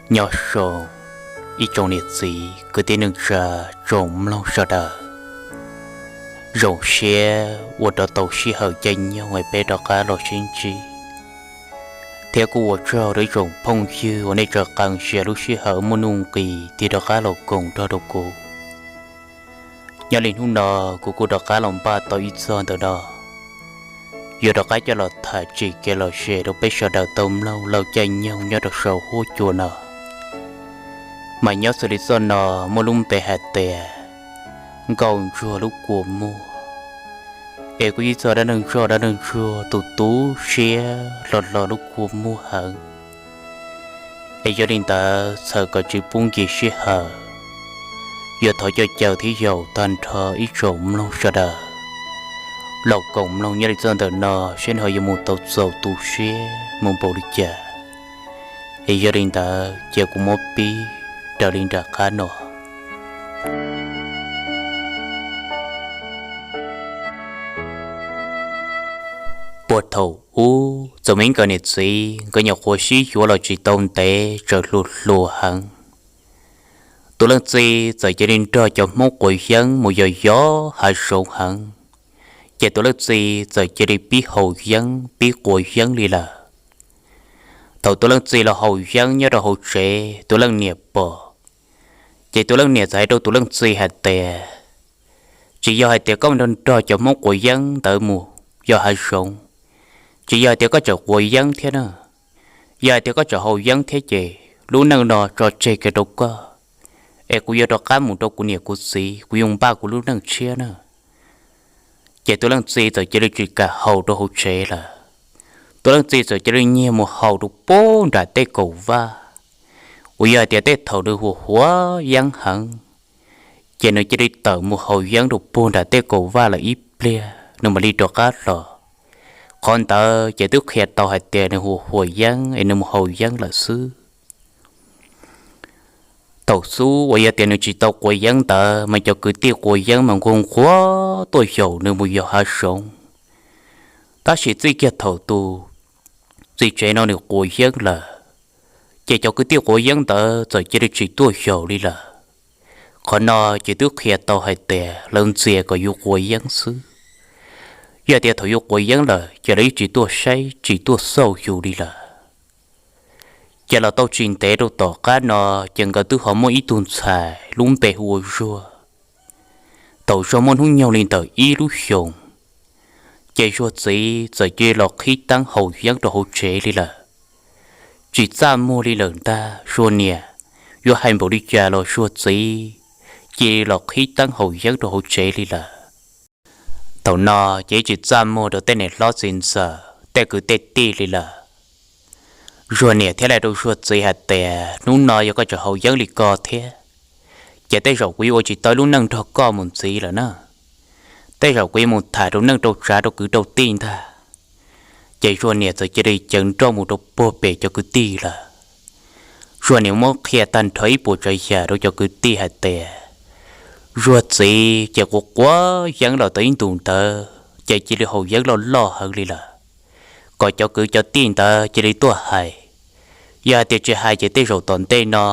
Nyob zoo ib tsoom niam txiv kwv tij neej tsa, tsoom mloog sawv daws. Zoo siab uas rov tau sij hawm caij nyoog es peb rov qab los sib ntsib, thiab kuj ua tsaug rau ib tsoom phooj ywg uas nej tseem qee siab lub sij hawm muaj nuj nqis tig rov qab los koom nrog rau kuv. Nyob li hnub no kuv kuj rov qab los npaj tau ib txog ntawm no, yuav rov qab coj los tham tsim kev lom zem rau peb sawv daws tau mloog laug caij nyoog nyob rau saum huab cua no. Mas nyob xws li txoj no muaj lub npe hais tias nkauj ntsuag lub kua muag, es kuj yog txog dab neeg zoj dab neeg tsuag tus tu siab hlo hlo lub kua muag heev. Es yog li ntawd txhawm kom tsis pub nkim sij hawm, yuav thov coj caw thiab yaum tag nrho ib tsoom mloog sawv daws los koom mloog nyob li txog ntawm no, seb nws ho yuav mus tau txaus tu siab mus npaum li cas. Es yog li ntawd ces kuv muab pib raws li nram qab no. Puag thaum ub txawm muaj ib nkawm niam txiv, nkawd nyuam qhuav sib yuav los tsis tau ntev txawm hluas hluas heev. Tus leej txiv txawm cia li nrog cov Hmoob quav yeeb mus yos yos hav zoov heev, ces tus leej txiv txawm cia li pib haus yeeb pib quav yeeb li lawm. Thaum tus leej txiv los haus yeeb nyob rau hauv tsev, tus leej niam pom, ces tus leej niam txawm hais rau tus leej txiv hais tias, tsis yog hais tias koj nrog nrog cov Hmoob quav yeeb ntawd mus yos hav zoov, tsis yog hais tias koj tseem quav yeeb thiab na. Yog hais tias koj tseem haus yeeb thiab ces lub neej no tso tseg kiag rau koj, es kuv yuav rov qab mus rau kuv niam kuv txiv, kuv yuav npaj kuv lub neej tshiab na. Ces tus leej txiv txawm cia li tsis kam haus rau hauv tsev lawm. Tus leej txiv txawm cia li nyiag mus haus rau puag nram tej kaum vaj, uas yog hais tias tej thaum nws huam huam yeeb heev, ces nws cia li tawm mus haus yeeb rau puag nram tej kaum vaj lawm ib pliag nws mam li rov qab los. Qhov ntawd ces twb qhia tau hais tias nws huam huam yeeb es nws mus haus yeeb lawm xwb. Thaum xub uas yog tias nws tsis tau quav yeeb ntawd mas cov kwv tij quav yeeb mas nquag nquag tuaj yaum nws mus yos hav zoov. Tab sis txij kiag thaum tus txiv tsev no nws quav yeeb lawm, ces cov kwv tij quav yeeb ntawd txawm cia li tsis tuaj yaum li lawm. Qhov no ces twb qhia tau hais tias lawv ntxias kom yus quav yeeb xwb. Yog tias thaum yus quav yeeb lawm ces lawv yeej tsis tuaj saib tsis tuaj xauj yus li lawm. Ces los tau tsis ntev rau tom qab no, ces nkawd twb ho muaj ib tug ntxhais lub npe hu ua Zuag. Thaum Zuag muaj hnub nyoog li ntawm ib lub xyoos, ces Zuag txiv txawm cia li los qhib teeb haus yeeb rau hauv tsev li lawm. Tsis txaj muag li lawm ntag, Zuag niam yuav hais npaum li cas los Zuag txiv cia li los qhib teeb haus yeeb rau hauv tsev li lawm. Thaum no ces tsis txaj muag rau tej niam hlob txiv ntxawm tej kwv tej tij li lawm. Zuag niam thiaj li hais rau Zuag txiv hais tias, hnub no yog koj tseem haus yeeb li ko thiab, ces tej zaum kuv yuav ua tsis tau lub neej nrog koj mus ntxiv lawm na. Tej zaum kuv yuav mus tham rau neej rau tsav rau kwv rau tij ntag. Ces Zuag niam txawm cia li ceev nrooj mus rau puag pem cov kwv tij lawm. Zuag niam muab qhia tag nrho ib puas tsav yam rau cov kwv tij hais tias, Zuag txiv ces quav quav yeeb los tau ib ntus ntawd ces cia li haus yeeb loj loj heev li lawm. Kom cov kwv cov tij ntawd cia li tuaj hais. Yog hais tias tsis hais ces tej zaum tom ntej no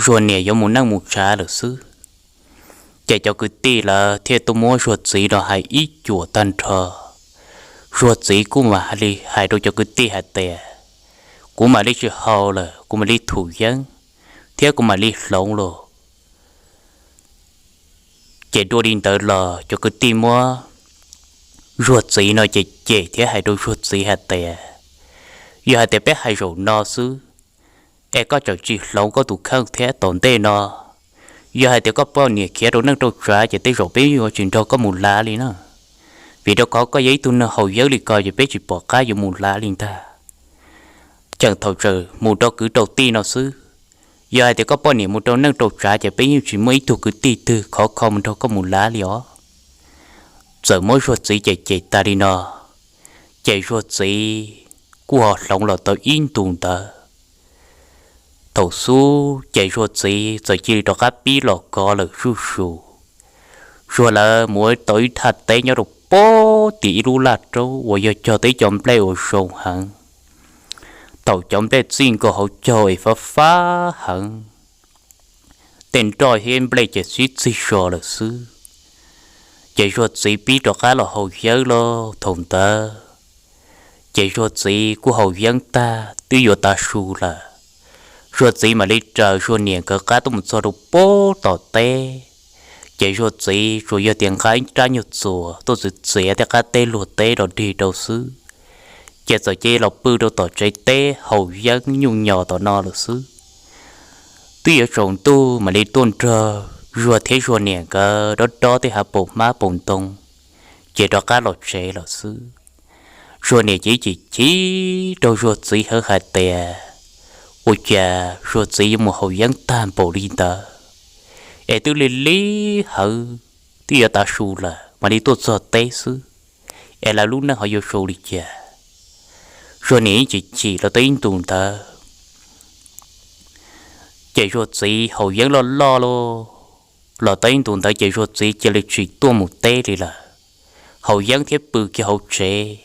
Zuag niam yuav mus neej mus tsav lawm xwb. Ces cov kwv tij lawv thiaj tuaj muab Zuag txiv los hais ib cuam tag nrho. Zuag txiv kuj mam li hais rau cov kwv tij hais tias, kuv mam li tsis haus lawm, kuv mam li thum yeeb thiab kuv mam li hloov los. Ces dua li ntawd los cov kwv tij muab Zuag txiv no cem cem thiab hais rau Zuag txiv hais tias, yog hais tias peb hais zaum no xwb es koj tseem tsis hloov koj tus kheej thiab tom ntej no, yog hais tias koj poj niam khiav rau neej rau tsav ces tej zaum peb yuav tsis nrog koj mus lav li na. Vim rau qhov koj yog ib tug neeg haus yeeb li ko ces peb tsis pom qab yuav mus lav li ntag. Tseem thaum tseem mus rau kwv rau tij no xwb, yog hais tias koj poj niam mus rau neej rau tsav ces peb yeej tsis muaj ib tug kwv tij twg khov kho mus nrog koj mus lav li os. Txawm muab Zuag txiv cem cem tas li no, ces Zuag txiv kuj ho hloov los tau ib ntus ntawd. Thaum xub ces Zuag txiv txawm cia li rov qab pib los kov lawm zuj zus. Zuag lawv mus ua tau ib thaj teb nyob rau puag tim ib lub laj roob uas yog cog tau ib co nplej uas zoo heev. Thaum cov nplej txij nkaus hauv caug es fab fab heev, tej nroj thiab nplej ces sib txig zog lawm xwb, ces Zuag txiv pib rov qab los haus yeeb los thaum ntawd. Ces Zuag txiv kuj haus yeeb tag twb yuav tav su lawm, Zuag txiv mam li raws Zuag niam nkawd qab tuaj mus txog rau pem tom teb. Ces Zuag txiv tsuas yog tias nqa ib rab nyuag txuas tuaj txiav txiav tej qab teb luag teb rau dig rau xwb, ces txawm cia los pw rau tom tsev teb haus yeeb nyuj nyos tom no lawm xwb. Twb yuav tsaus ntuj mam li tuaj nrog Zuag thiab Zuag niam nkawd dob dob tej hav paus hmab paus ntoo, ces rov qab los tsev lawm xwb. Zuag niam ces chim chim rau Zuag txiv hawv hais tias, ua cas Zuag txiv yuav mus haus yeeb tag npaum li ntawd, es twb lig lig hawv, twb yuav tav su lawm mam li tuaj txog teb xwb, es lawv lub neej ho yuav zoo li cas? Zuag niam ib chim chim los tau ib ntus ntawd, ces Zuag txiv haus yeeb loj loj los tau ib ntus ntawd ces Zuag txiv cia li tsis tuaj mus teb li lawm, haus yeeb thiab pw kiag hauv tsev.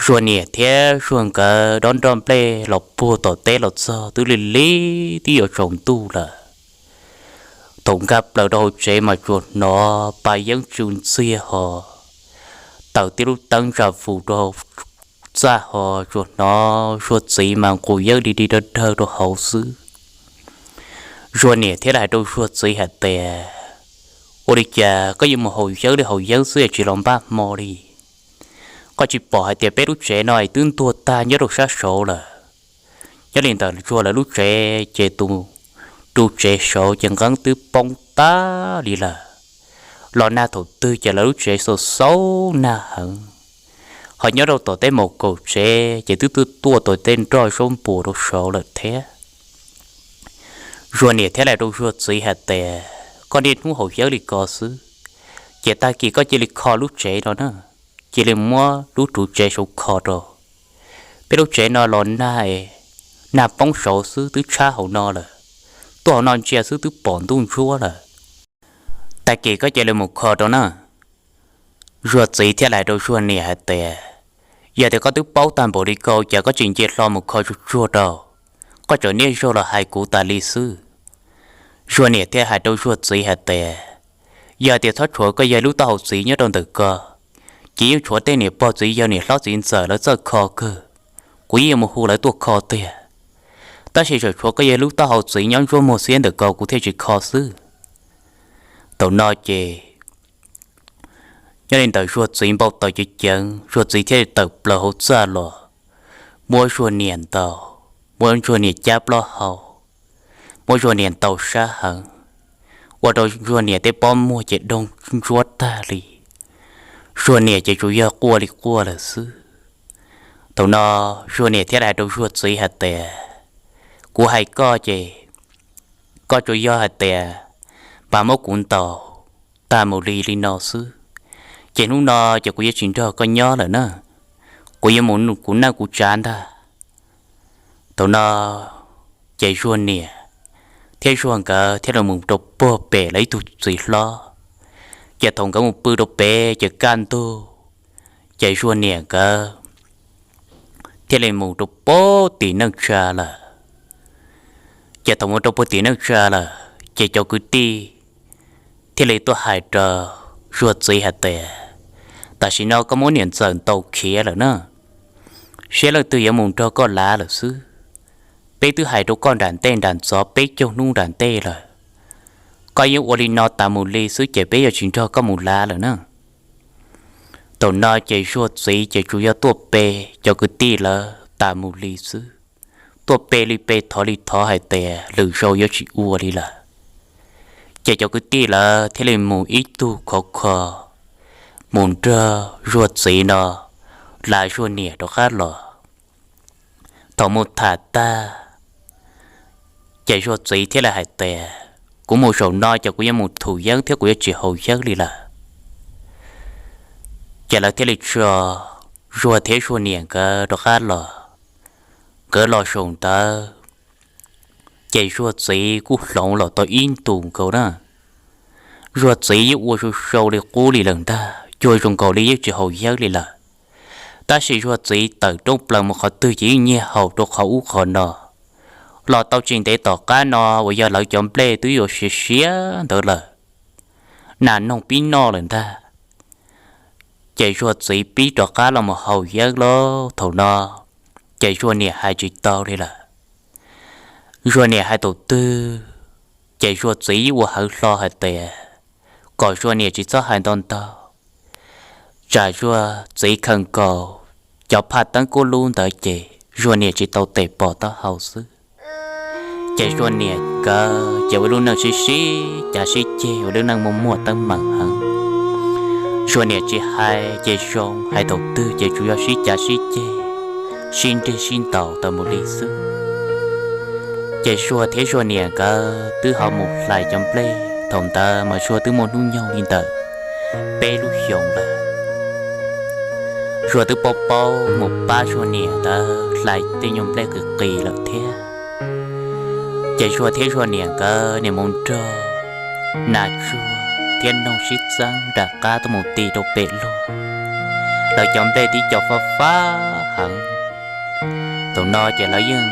Zuag niam thiab Zuag nkawd dob nroj nplej los puag tom teb los txog twb lig lig twb yuav tsaus ntuj lawm. Thaum nkag plaws rau hauv tsev mas tsuas hnov pa yeeb tsw ntxiag ho, taws tib lub teeb ntsa vus rau txaj ho, tsuas hnov Zuag txiv mas nqus yeeb di di dawg dawg rau hauv xwb. Zuag niam thiaj li hais rau Zuag txiv hais tias, ua li cas koj yuav mus haus yeeb li haus yeeb xwb es tsis los npaj hmo li? Koj tsis pom hais tias peb lub tsev no es twb ntuag tag nyob rau sab saud lawm. Nyob li ntawm Zuag lawv lub tsev ces tus ru tsev saud ces nqeeb twb poob tag li lawm. Los nag thaum twg ces lawv lub tsev xaus xaus nag heev. Ho nyob rau tom tej maus kaum tsev ces twb tuaj tuaj tau tej nroj zaub npua rau saud lawm thiab. Zuag niam thiaj li rau Zuag txiv hais tias, koj niaj hnub haus yeeb li ko xwb, ces tag kis koj cia li kho lub tsev no na, cia li muab lub ru tsev saud kho rau. Peb lub tsev no los nag, nag poob saud xwb twb tshab hauv no lawm, tuaj hauv no ntsia xwb twb pom ntuj ntsuab lawm. Tag kis koj cia li mus kho rau na. Zuag txiv thiaj li hais rau Zuag niam hais tias, yog tias koj twb paub tag npaum li ko cas koj tsis nce hlo mus kho tsuag tsuag rau, koj tseem niaj zaus los hais kuv tas li xwb. Zuag niam thiaj hais rau Zuag txiv hais tias, yog tias txhob tshuav koj yawg lub taub hau txiv nyob rau ntawm ko, ces yeej tshuav tej niam pog txiv yawg niam hlob txiv ntxawm lawv txawj kho kawg, kuv yeej yuav mus hu lawv tuaj kho tiag. Tab sis tseem tshuav koj yawg lub taub hau txiv nyob ntsuab muag xiab ntawm ko kuv thiaj tsis kho xwb. Thaum no ces nyob li ntawm Zuag txiv npau taws ceev ceev, Zuag txiv thiaj li tawm plaws hauv txaj los, muab Zuag niam ntaus, muab Zuag niam cab plaub hau, muab Zuag niam ntaus sab heev, ua rau Zuag niam tej pob muag ces doog ntsuab tag li. Zuag niam ces tsuas yog quaj li quaj lawm xwb. Thaum no Zuag niam thiaj li hais rau Zuag txiv hais tias, kuv hais koj ces koj tsuas yog hais tias, pab muab kuv ntaus tag mus li li no xwb, ces hnub no ces kuv yuav tsis nrog koj nyob lawm na, kuv yuav mus kuv neej kuv tsav ntag. Thaum no ces Zuag niam thiab Zuag nkawd thiaj li mus rau puag pem lawv ib tug txiv hlob. Ces thaum nkawd mus pw rau pem ces kaj ntug, ces Zuag niam nkawd thiaj li mus rau puag tim neej tsa lawm. Ces thaum mus rau puag tim neej tsa lawm ces cov kwv tij thiaj li tuaj hais rau Zuag txiv hais tias, tam sim no koj muab niam ntxawm ntaus khiav lawm na, seb leej twg yuav mus nrog koj lav lawm xwb. Peb twb hais rau koj nram ntej nram ntxov peb caug hnub nram ntej lawm, koj yeej ua li no tas mus li xwb ces peb yuav tsis nrog koj mus lav lawm na. Thaum no ces Zuag txiv ces tsuas yog tuaj pe cov kwv tij lawv tas mus li xwb, tuaj pe li pe thov li thov hais tias lwm zaus yuav tsis ua li lawm. Ces cov kwv tij lawv thiaj li mus ib tug khov kho mus nrog Zuag txiv no lav Zuag niam rov qab los. Thaum mus tham tag, ces Zuag txiv thiaj li hais tias, kuv mus zaum no ces kuv yuav mus thum yeeb thiab kuv yuav tsis haus yeeb li lawm. Ces lawv thiaj li tso Zuag thiab Zuag niam nkawd rov qab los. Nkawd los zaum ntawd, ces Zuag txiv kuj hloov los tau ib ntus nkaus na. Zuag txiv yeej ua sau sau li qub li lawm ntag, cuag zoo nkaus li yeej tsis haus yeeb li lawm. Tab sis Zuag txiv tawm rooj plaws mus qhov twg ces yeej nyiag haus rau qhov ub qhov no. Los tau tsis ntev tom qab no uas yog lawv cov nplej twb yuav siav siav ntawd lawm, nas noog pib noj lawm ntag. Ces Zuag txiv pib rov qab los mus haus yeeb lawm thaum no, ces Zuag niam hais tsis tau li lawm. Zuag niam hais thaum twg, ces Zuag txiv yeej ua hawv hlo hais tias kom Zuag niam tsis txhob hais ntau ntau, tsam Zuag txiv khaws nkaus cov phaj teeb kub lub ntawd ces Zuag niam tsis tau tes pom taub hau xwb. Ces Zuag niam nkawd ces ua lub neej sib sib cav sib ceg, ua lub neej muaj muaj teeb meem heev. Zuag niam tsis hais ces zoo, hais thaum twg ces tsuas yog sib cav sib ceg, sib nrig sib ntaus tau mus li xwb. Ces Zuag thiab Zuag niam nkawd twb ho mus hlais cov nplej, thaum ntawd mas Zuag twb muaj hnub nyoog li ntawm peb lub xyoos lawm. Zuag twb paub paub mus pab Zuag niam nkawd hlais tej nyuag nplej qis qis lawm thiab. Ces Zuag thiab Zuag niam nkawd niaj mus nrog nas tsuag thiab noog sib txeeb nram qab tuaj mus ti rau pem luag. Lawv cov nplej tib co fab fab heev. Thaum no ces lawv yeej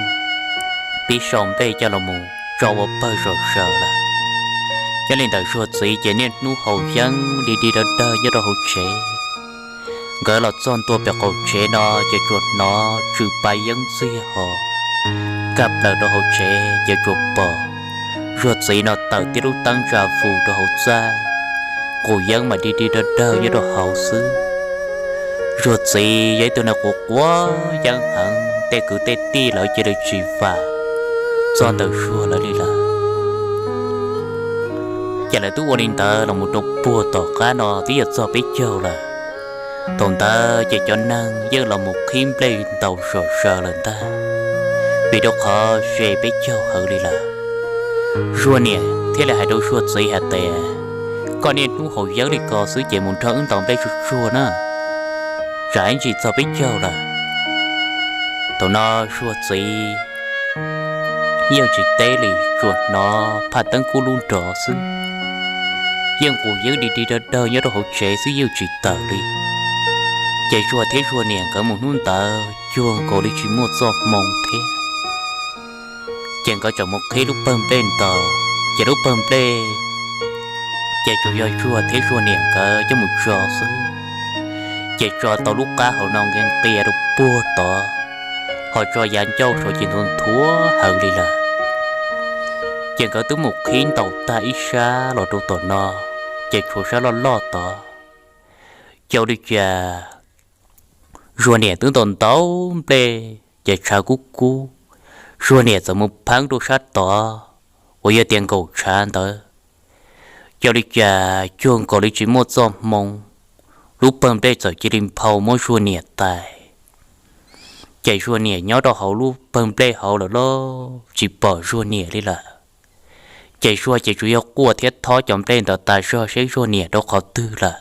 pib sau nplej coj los mus tso ua pawg zom zaws lawm. Yog li ntawd Zuag txiv ces niaj hnub haus yeeb dig dig dawg dawg nyob rau hauv tsev. Nkawd los txog ntua pem qaum tsev no ces tsuas hnov tsw pa yeeb ntxiag ho kaj plaws rau hauv tsev ces tsuas pom Zuag txiv no tawm tib lub teeb ntsa fus rau hauv txaj, nqus yeeb mas dig dig dawg dawg nyob rau hauv xwb. Zuag txiv yog ib tug neeg quav quav yeeb heev, tej kwv tej tij lawv cia li tsis vam txog ntawm Zuag lawv li lawm. Ces lawv twb ua li ntawd los mus rau puag tom qab no twb yuav txog peb caug lawm. Thaum ntawd ces cov neeg yeej los mus qhib nplej ntaus zom zaws lawm ntag, vim rau qhov ze peb caug hawv li lawm. Zuag niam thiaj li hais rau Zuag txiv hais tias, koj niaj hnub haus yeeb li ko xwb ces mus nrog wb ntaus nplej tsuag tsuag na, tsam ib ntsis txog peb caug lawm. Thaum no Zuag txiv yeej tsis teb li, tsuas hnov phaj teeb kub lub nrov xwb, yeej nqus yeeb dig dig dawg dawg nyob rau hauv tsev xwb yeej tsis tawm li. Ces Zuag thiab Zuag niam nkawd mus hnub ntawd cuag nkaus li tsis muaj txoj hmoo thiab. Ces nkawd tseem mus qhib lub pawg nplej ntaus, ces lub pawg nplej ces tsuas yog Zuag thiab Zuag niam nkawd coj mus tso xwb. Ces tso tau lub qab hauv no nqia nqia rau puag tod, ho tso yav ncauj saud ces nthuav nthuav hawv li lawm. Ces nkawd twb mus qhib ntaus tag ib sab los rau tom no, ces tshuav sab loj loj tod. Ua li cas Zuag niam twb ntaus ntaus nplej ces tshav kub kub, Zuag niam txawm mus pheeb rau sab tod uas yog tias nkaum tshav ntawd. Ua li cas cuag nkaus li tsis muaj txoj hmoo, lub pawg nplej txawm cia li nphau muab Zuag niam tais. Ces Zuag niam nyob rau hauv lub pawg nplej hauv lawm lauj, tsis pom Zuag niam li lawm. Ces Zuag ces tsuas yog quaj thiab thob cov nplej ntawd tas zog seb Zuag niam rau qhov twg lawm.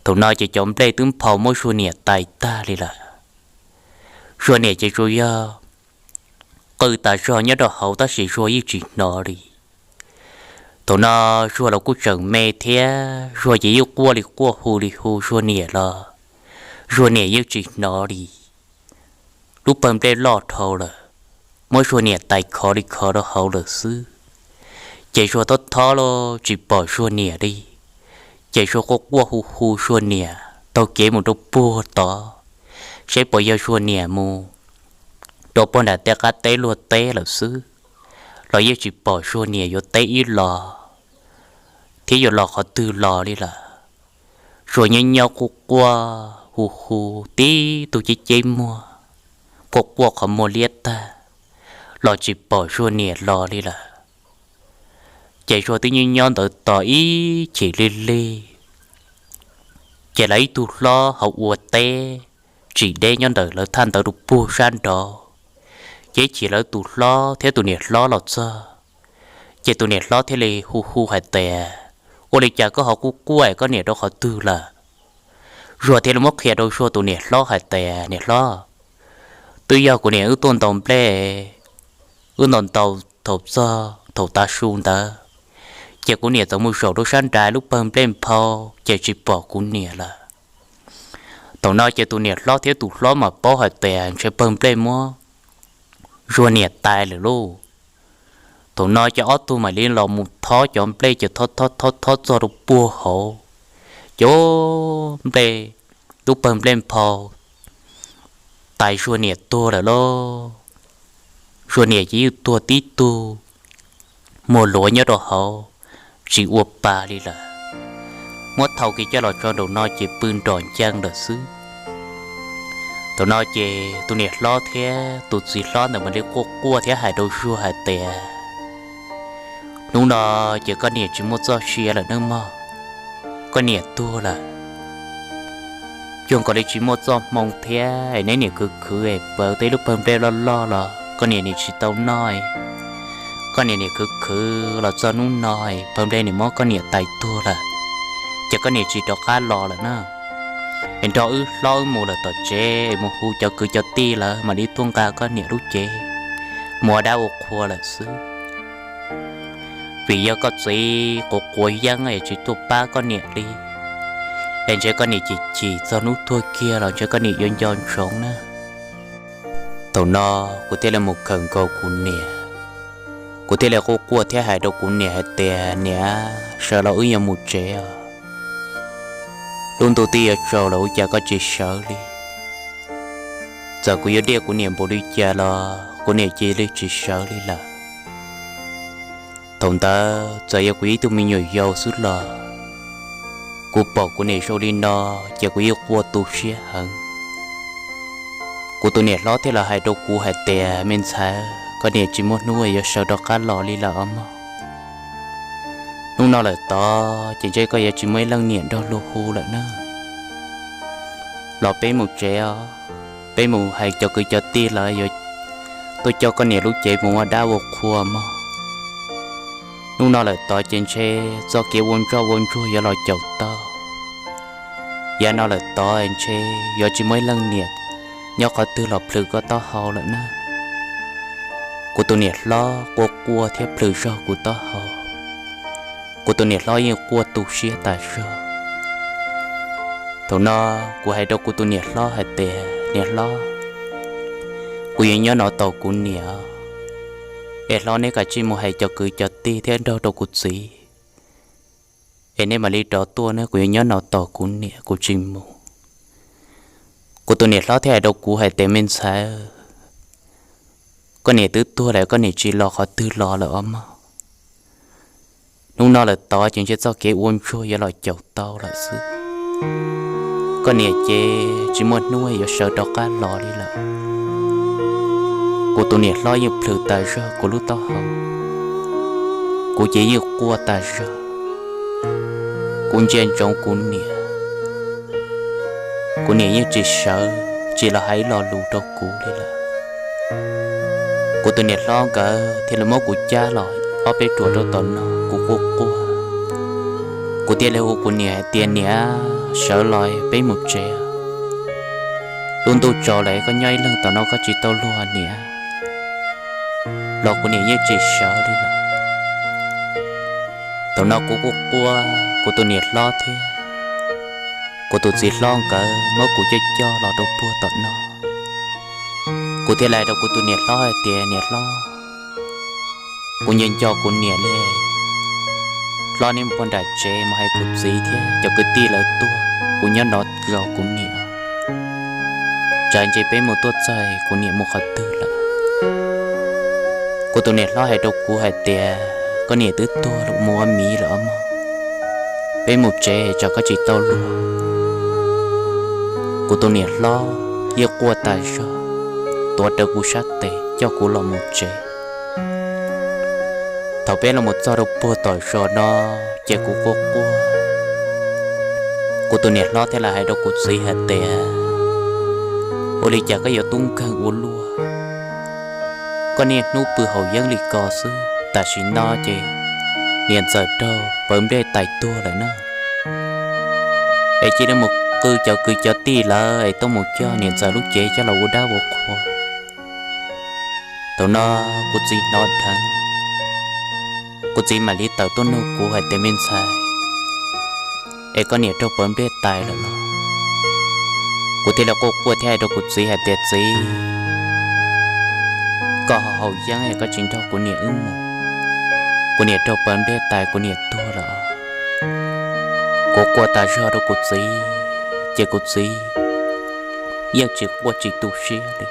Thaum no ces cov nplej twb nphau muab Zuag niam tais tag li lawm. Zuag niam ces tsuas yog qw tas zog nyob rau hauv tab sis Zuag yeej tsis hnov li. Thaum no Zuag los kuj tseem me thiab, Zuag ces yeej quaj li quaj hu li hu Zuag niam los Zuag niam yeej tsis hnov li. Lub pawg nplej loj dhau lawm, muab Zuag niam tais khov li khov rau hauv lawm xwb. Ces Zuag thob thob los tsis pom Zuag niam li. Ces Zuag quaj quaj hu hu Zuag niam taug kev mus rau puag tod, seb puas yog Zuag niam mus rau puag nram tej qab teb luag teb lawm xwb, los yeej tsis pom Zuag niam yuav teb ib los thiab yuav los qhov twg los li lawm. Zuag nyob nyob quaj quaj hu hu tib tug ceb ceb muag, quaj quaj qhov muag liab tag, los tsis pom Zuag niam los li lawm. Ces Zuag twb nyob nyob ntawd tos ib chim lig lig, ces lawv ib tug hlob hauv ua teb tsis deb nyob ntawm lawv thaj ntawd rau puag sab nraud. Ces ib chim lawv tus hlob thiab tus niam hlob los txog, ces tus niam hlob thiaj li hu hu hais tias, ua li cas koj ho quaj quaj es koj niam rau qhov twg lawm? Zuag thiaj li muab qhia rau Zuag tus niam hlob hais tias, niam hlob, twb yog kuv niam wb tuaj ntaus nplej, wb ntaus ntaus thaum txog thaum tav su ntawd, ces kuv niam txawm mus zaum rau sab nraud lub pawg nplej nphau ces tsis pom kuv niam lawm. Thaum no ces tus niam hlob thiab tus hlob mas paub hais tias ntshe pawg nplej muab Zuag niam tais lawm lauj. Thaum no ces ob tug mam li los mus thob cov nplej ces thob thob thob thob txog rau puag hauv, ces nplej, lub pawg nplej nphau tais Zuag niam tuag lawm lauj. Zuag niam ces yeej tuag tib tug muag luav nyob rau hauv, tsis ua pa li lawm. Muab thau kiag coj los tso nraum no ces pw nrom ncees lawm xwb. Thaum no ces tus niam hlob thiab tus txiv hlob ntawd mam li quaj quaj thiab hais rau Zuag hais tias, hnub no ces koj niam tsis muaj txoj sia lawm nawb mog, koj niam tuag lawm. Cuag nkaus li tsis muaj txoj hmoo thiab es neb niam khwv khwv es pawv tej lub pawg nplej loj loj los koj niam nim tsis tau noj. Koj niam nim khwv khwv los txog hnub no, pawg nplej nim muab koj niam tais tuag lawm, ces koj niam tsis rov qab los lawm na. Es nrog wb hlob wb mus lawm tom tsev es mus hu cov kwv cov tij lawv mam li tuaj nqa koj niam lub cev mus ua dab ua qhua lawm xwb. Vim yog koj txiv quav quav yeeb es tsis tuaj pab koj niam li, es ntshe koj niam chim chim txog hnub tuag kiag los ntshe koj niam yuav nco ntsoov na. Thaum no kuv thiaj li mus khawm nkaus kuv niam, kuv thiaj li quaj quaj thiab hais rau kuv niam hais tias, niam, sawv los wb yuav mus tsev os. Lub ntuj twb yuav tsaus lawm ua cas koj tsis sawv li? Txawm kuv yuav diaj kuv niam npaum li cas los kuv niam cia li tsis sawv li lawm. Thaum ntawd txawm yog kuv ib tug me nyuam yaus xwb los kuv pom kuv niam zoo li no ces kuv yeej quaj tu siab heev. Kuv tus niam hlob thiaj los hais rau kuv hais tias, me ntxhais, koj niam tsis muaj hnub yuav sawv rov qab los li lawm os mog. Hnub no lawm tod ces ntshe koj yuav tsis muaj ib leej niam nrog luag hu lawm na. Los peb mus tsev os, peb mus hais cov kwv cov tij lawv yuav tuaj coj koj niam lub cev mus ua dab ua qhua mog. Hnub no lawm tod ces ntshe txoj kev ua ntsoj ua ntsuag yuav los caum tau. Yav no lawm tod ntshe yuav tsis muaj ib leej niam nyob qhov twg los plhws koj taub hau lawm na. Kuv tus niam hlob quaj quaj thiab plhws zog kuv taub hau. Kuv tus niam hlob yeej quaj tu siab tas zog. Thaum no kuv hais rau kuv tus niam hlob hais tias, niam hlob, kuv yuav nyob no tos kuv niam, es hlob neb kav tsij mus hais cov kwv cov tij thiab nrog rau kuv txiv, es neb mam li rov tuaj na, kuv yuav nyob no tos kuv niam kuv tsis mus. Kuv tus niam hlob thiaj hais rau kuv hais tias, me ntxhais, koj niam twb tuag lawm koj niam tsis los qhov twg los lawm os mog. Hnub no lawm tod ces ntshe txoj kev ua ntsuag yuav los caum tau lawm xwb. Koj niam ces tsis muaj hnub yuav sawv rov qab los li lawm. Kuv tus niam hlob yeej plhws tas zog kuv lub taub hau. Kuv ces yeej quaj tas zog. Kuv ntsia ntsoov kuv niam, kuv niam yeej tsis sawv tsis los hais ib lo lus rau kuv li lawm. Kuv tus niam hlob nkawd thiaj li muab kuv cab los ob peb ruam rau tom no, kuv quaj quaj. Kuv thiaj li hu kuv niam hais tias, niam, sawv los peb mus tsev. Lub ntuj tsaus lawm koj nyob ib leeg tom no koj tsis tau luag niam. Los kuv niam yeej tsis sawv li lawm. Thaum no kuv quaj quaj, kuv tus niam hlob thiab kuv tus txiv hlob nkawd muab kuv coj coj los rau puag tom no. Kuv thiaj li hais rau kuv tus niam hlob hais tias, niam hlob, kuv nco nco kuv niam li. Hlob neb mus puag nram tsev mus hais kuv txiv thiab cov kwv tij lawv tuaj, kuv nyob no zov kuv niam. Tsam ntshe peb mus tuaj txog kuv niam mus qhov twg lawm. Kuv tus niam hlob hais rau kuv hais tias, koj niam twb tuag mus ua miv lawm os mog. Peb mus tsev tsam koj tsis tau luag. Kuv tus niam hlob yeej quaj tas zog, tuav rawv kuv sab tes coj kuv los mus tsev. Thaum peb los mus txog rau puag tom zos no, ces kuv quaj quaj. Kuv tus niam hlob thiaj li hais rau kuv txiv hais tias, ua li cas koj yuav tub nkeeg ua luaj? Koj niaj hnub pw haus yeeb li ko xwb, tam sim no ces niam ntxawm raug pawv nplej tais tuag lawm na. Es cia li mus qw cov kwv cov tij lawv es tuaj mus coj niam ntxawm lub cev coj los ua dab ua qhua. Thaum no kuv txiv hnov dheev, kuv txiv mam li tawm tuaj nug kuv hais tias, me ntxhais, es koj niam raug pawv nplej tais lawm los? Kuv thiaj li quaj quaj thiab hais rau kuv txiv hais tias, Txiv, koj ho haus yeeb es koj tsis nrog kuv niam wb mus. Kuv niam raug pas nplej tais, kuv niam tuag lawm. Kuv quaj tas zog rau kuv txiv, ces kuv txiv yeej tsis quaj tsis tu siab li.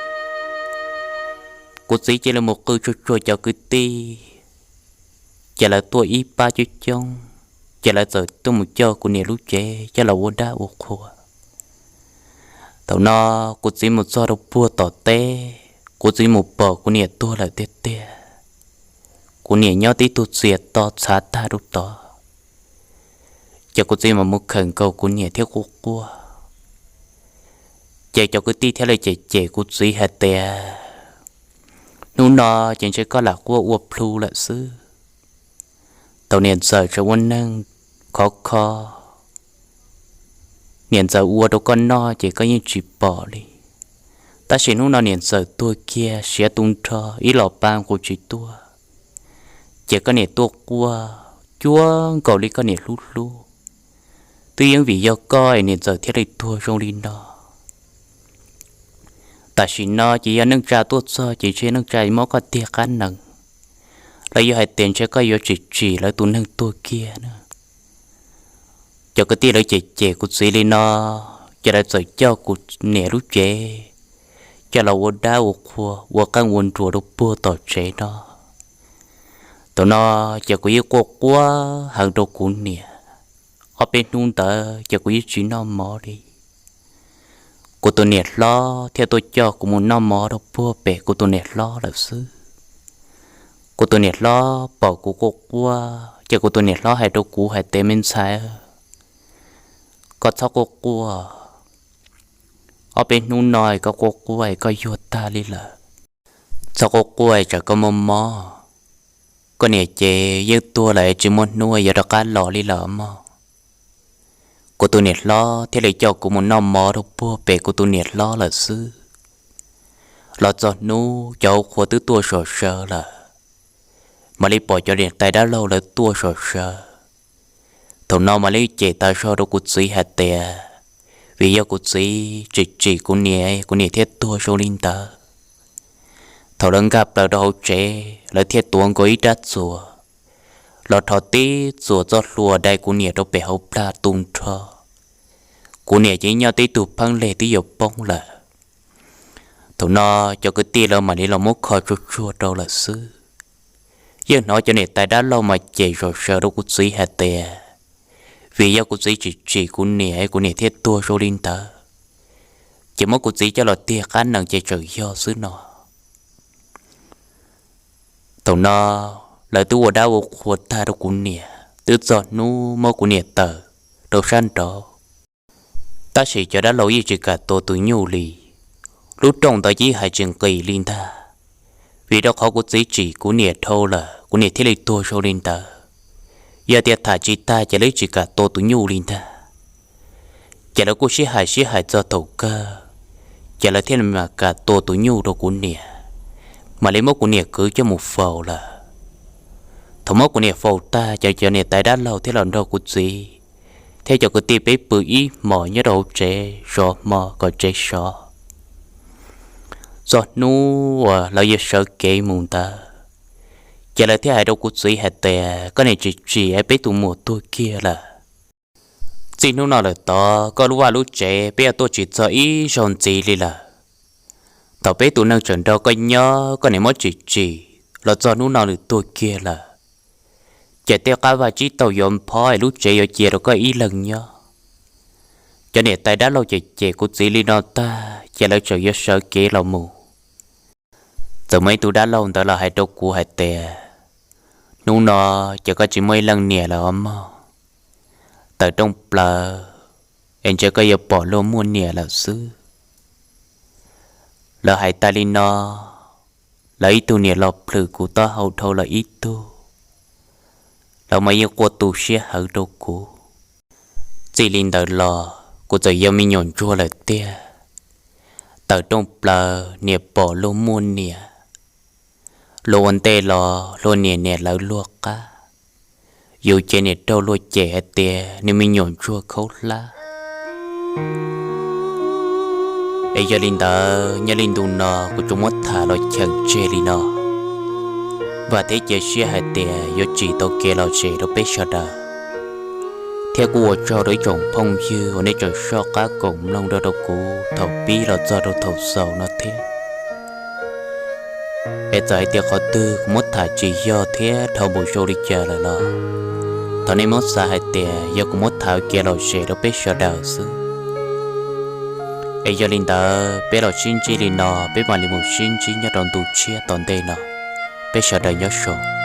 Kuv txiv cia li mus qw tsuag tsuag cov kwv tij, ces lawv tuaj ib pab coob coob, ces lawv txawm tuaj mus coj kuv niam lub cev coj los ua dab ua qhua. Thaum no kuv txiv mus txog rau puag tom teb, kuv txiv mus pom kuv niam tuag lawm tiag tiag. Kuv niam nyob tib tug txias to txhav tag rau tod. Ces kuv txiv mam mus khawm nkaus kuv niam thiab quaj quaj. Ces cov kwv tij thiaj li cem cem kuv txiv hais tias, Hnub no ces ntshe koj lam quaj ua plhu lawm xwb. Thaum niam ntxawm tseem ua neeg khov kho, niam ntxawm ua rau koj noj ces koj yeej tsis pom li. Tab sis hnub no niam ntxawm tuag kiag siav tu nrho ib los pa nqus tsis tuaj, ces koj niam tuaj quaj cuag nkaus li koj niam hlub hlub. Twb yeej vim yog koj es niam ntxawm thiaj li tuag zoo li no. Tam sim no ces yog neej tsa tuaj txog ces ntshe neej tsa muab koj tiag qab nees, los yog hais tias ntshe koj yuav tsim tsim lawv tus neeg tuag kiag na. Cov kwv tij lawv cem cem kuv txiv li no, ces lawv txawm coj kuv niam lub cev coj los ua dab ua qhua ua qeej ua nruas rau puag tom tsev no. Thaum no ces kuv yeej quaj quaj heev rau kuv niam. Ob peb hnub ntawd ces kuv yeej tsis noj mov li. Kuv tus niam hlob thiaj tuaj coj kuv mus noj mov rau puag pem kuv tus niam hlob lawm xwb. Kuv tus niam hlob pom kuv quaj quaj ces kuv tus niam hlob hais rau kuv hais tias, Me ntxhais, koj txhob quaj quaj. Ob peb hnub no koj quaj quaj koj yuag tag li lawm. Txhob quaj quaj tsam koj muaj mob. Koj niam ces yeej tuag lawm tsis muaj hnub yuav rov qab los li lawm mog. Kuv tus niam hlob thiaj li coj kuv mus noj mov rau puag pem kuv tus niam hlob lawm xwb. Los txog hnub cov hauv qhua twb tuaj sov sawv lawm, mam li pom cov niam tais dab laug lawv tuaj sov sawv. Thaum no mam li cem tas zog rau kuv txiv hais tias, vim yog kuv txiv tsim tsim kuv niam, kuv niam thiaj tuag zoo li ntawd. Thaum lawv nkag plaws rau hauv tsev, lawv thiaj tuav nkaus ib rab txuas los rho tib txuas txoj hlua dai kuv niam rau pem hauv plag tu nrho. Kuv niam ces nyob tib tug pheeb leg twb yuav poob lawm. Thaum no cov kwv tij lawv mam li los muab kho tsuag tsuag rau lawm xwb. Yeej hnov cov niam tais dab laug mas cem zom zaws rau kuv txiv hais tias, vim yog kuv txiv tsim tsim kuv niam, kuv niam thiaj tuag zoo li ntawd, ces muab kuv txiv coj los tiag qab nees ces tseem yog xwb no. Thaum no lawv twb ua dab ua qhua tag rau kuv niam, twb txog hnub muab kuv niam tawm rau sab nraud. Tab sis cov dab laug yeej tsis kam tua tus nyuj li. Lub rooj ntawd yeej hais tsis nqis li ntag, vim rau qhov kuv txiv tsim kuv niam dhau lawm kuv niam thiaj li tuag zoo li ntawd. Yog tias tham tsis tag ces lawv tsis kam tua tus nyuj li ntag. Ces lawv kuj sib hais sib hais txog thaum kawg, ces lawv thiaj li mam kam tua tus nyuj rau kuv niam, mam li muab kuv niam kwv coj mus faus lawm. Thaum muab kuv niam faus tag ces cov niam tais dab laug thiaj los nrog kuv txiv thiab cov kwv tij peb pw ib hmos nyob rau hauv tsev zov hmo kom tsev sov. Txog hnub uas lawv yuav sawv kev mus ntawd, ces lawv thiaj hais rau kuv txiv hais tias, koj niam tsim tsim es peb tus muam tuag kiag lawm. Txij hnub no lawm tod koj lub vaj lub tsev peb yuav tuaj tsis txog ib zaug ntxiv li lawm. Thaum peb tus neeg tseem nrog koj nyob koj niam muab tsim tsim los txog hnub no nws tuag kiag lawm, ces tej qab vaj tsib taug yuav phob es lub tsev yuav cia rau koj ib leeg nyob. Cov niam tais dab laug cem cem kuv txiv li no tag ces lawv tseem yuav sawv kev los mus. Txawm muaj ib tug dab laug ntawd los hais rau kuv hais tias, hnub no ces koj tsis muaj ib leej niam lawm os mog. Tawm rooj plaws es ntshe koj yuav pom luag muaj niam lawm xwb. Lawv hais tas li no, lawv ib tug niam los plhws kuv taub hau dhau lawm ib tug. Lawv mas yeej quaj tu siab heev rau kuv. Txij li ntawd los kuv txawm yog me nyuam ntsuag lawm tiag. Tawm rooj plaws niam pom luag muaj niam, luag ua ntej los luag niam niam lawv luag qab. Yus ces niam raug luag cem hais tias nws me nyuam ntsuag khaub hlab. Es yog li ntawd nyob li ntu no kuv tsuas muab tham los cheem tseg li no, vam thiab cia siab hais tias yuav tsim tau kev lom zem rau peb sawv daws, thiab kuj ua tsaug rau ib tsoom phooj ywg uas nej tseem soj qab koom mloog rau rau kuv thaum pib los txog rau thaum xaus no thiab. Es txawm hais tias qhov twg kuv muab tham tsis yog thiab dhau npaum zoo li cas lawm los thov nej muab xav hais tias yog kuv muab tham kev lom zem rau peb sawv daws xwb. Es yog li ntawd peb los sib ntsib li no, peb mam li mus sib ntsib nyob rau ntu tshiab tom ntej no. Peb sawv daws nyob zoo.